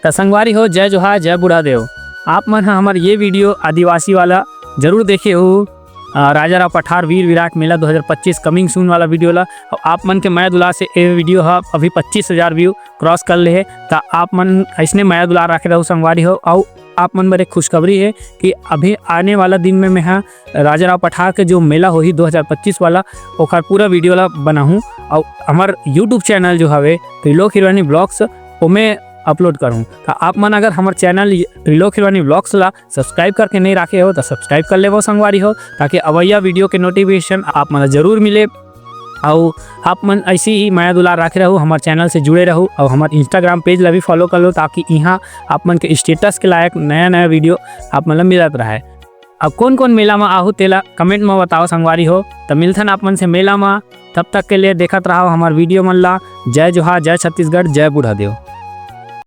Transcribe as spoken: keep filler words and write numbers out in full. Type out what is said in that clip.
त संगवारी हो, जय जोहार, जय बूढ़ा देव। आप मन ह हमर ये वीडियो आदिवासी वाला जरूर देखे हो, अ, राजा राव पठार वीर विराट मेला दो हज़ार पच्चीस coming soon वाला वीडियो ला। अउ आप मन के मया दुलार से ये वीडियो ह अभी पच्चीस हज़ार view cross कर ले हे। त आप मन अइसने मया दुलार राखे रहू संगवारी हो। अउ आप मन बर एक खुशखबरी हे कि अभी आने वाला दिन में मैं ह राजा राव पठार के जो मेला होही दो हज़ार पच्चीस वाला, ओकर पूरा वीडियो ला बनाहूँ। अउ हमर YouTube channel जो हवे त्रिलोक हिरवानी vlogs, ओमे upload करूँ। त आप मन अगर हमर channel त्रिलोक हिरवानी vlogs ला subscribe करके नहीं राखे हो त subscribe कर लेवो संगवारी हो, ताकि अवैया वीडियो के notification आप मन ला जरूर मिले। अउ आप मन ऐसी ही मया दुलार राखे रहू, हमर channel से जुड़े रहू अउ हमर Instagram page ला भी follow कर लो, ताकि इहाँ आप मन के status के लायक नया नया वीडियो आप मन ला मिलत रहे। अब कौन कौन मेला म आहू तेला comment म बताओ संगवारी हो। त मिलथन आप मन से मेला म, तब तक के लिए देखत रहो हमर वीडियो मन ला। जय जोहार, जय छत्तीसगढ़, जय बूढ़ा देव।